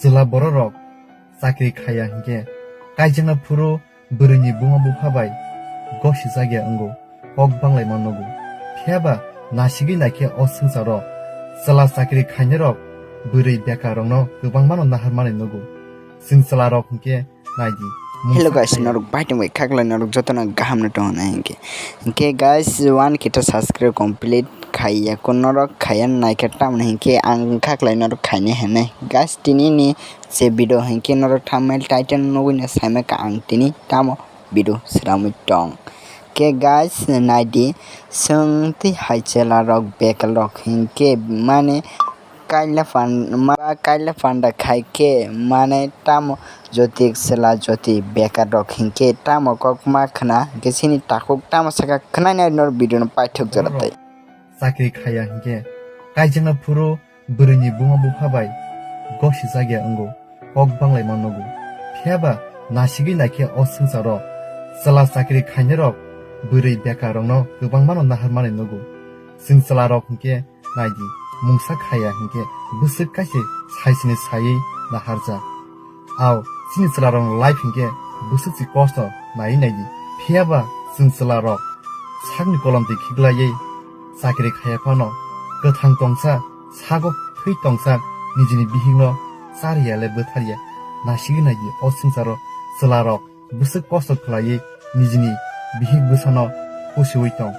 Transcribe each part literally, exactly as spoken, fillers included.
Chwla bororok chakri khaiya hinkhe kaijakna phuru bwrwini buma bupha bai gosijak ya wngo, kok banglaima nugo. Phiyaba nasigwi naikhe o swngcharo chwla chakri khainarok bwrwi bekarrokno kwbangmano naharmani nugo. Chwng chwlarok hinkhe naidi. Hello guys, norok baitung bai khaklai norok jotono gaham no tongo na hinkhe. Hinkhe guys, one K to subscribe complete khaiya kun norok khaiya naikhe tamni hinkhe ang khaklai norok khaini hinwi. Guys, tini ni je video hinkhe norok thumbnail title nugwi no saimaka ang tini tamo video sramwi tong. Ke guys, naidi, chwng tei hai chwlarok bekalrok hinkhe mane kaila pan-, ma-, kaila panda khai khe mane tamo joti chwla joti bekarrok hinkhe tamo kok ma khna hinkhe chini takhuk tamo saka khnaina norok video no paithak jora tei. Chakri khaiya hinkhe kaijakna phuru bwrwini buma bupha bai gosijak ya wngo, kok banglaima nugo. Phiyaba nasigwi naikhe o swngcharo chwla chakri khainarok bwrwi bekarrokno kwbangmano naharmani nugo. Chwng chwlarok hinkhe naidi, mungsa khaiya hinkhe bwswk kaisa saisini saiwi naharjak. Ao, chini chwlarokni life hinkhe bwswk se kosto naiwi naidi. Phiyaba chwng chwlarok sakni kolomtwi khiklaiwi chakri khaiya phano kwthang tongsa, sago thwi tongsa nijini bihikno chariya le bwtharya. Nasigwi naidi o swngcharo chwlarok bwswk kosto khlaiwi nijini bihik bwsano pusiwi tong.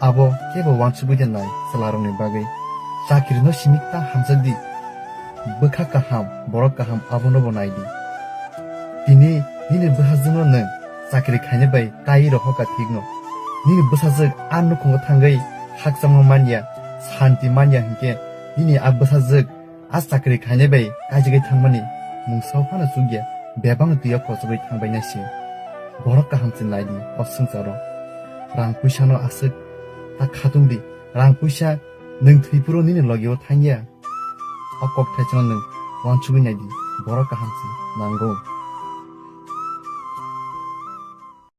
Abo kebo uansugwi de nai chwlarokni bagwi. Chakrino simi ta hamjakdi. Bwkha kaham, borok kaham abono bo naidi. Tini nini bwsajwkno nwng chakri khainai bai taiwi rohorkha thikno. Nini bwsajwk a nukhungo thangwi khakchangma manya, santi manya hinkhe nini a bwsajwk a chakri khainai bai kaijagwi thangmani mungsa phano chukya, bebakno twiyo kochogwi thangbainai se. Borok kaham se naidi o swngcharo. Rang puisano aswk ta khatungdi, rang puisa nwng thwi phuru nini logio thangya. O kok thaisano nwng uansugwi naidi, borok kaham se nango.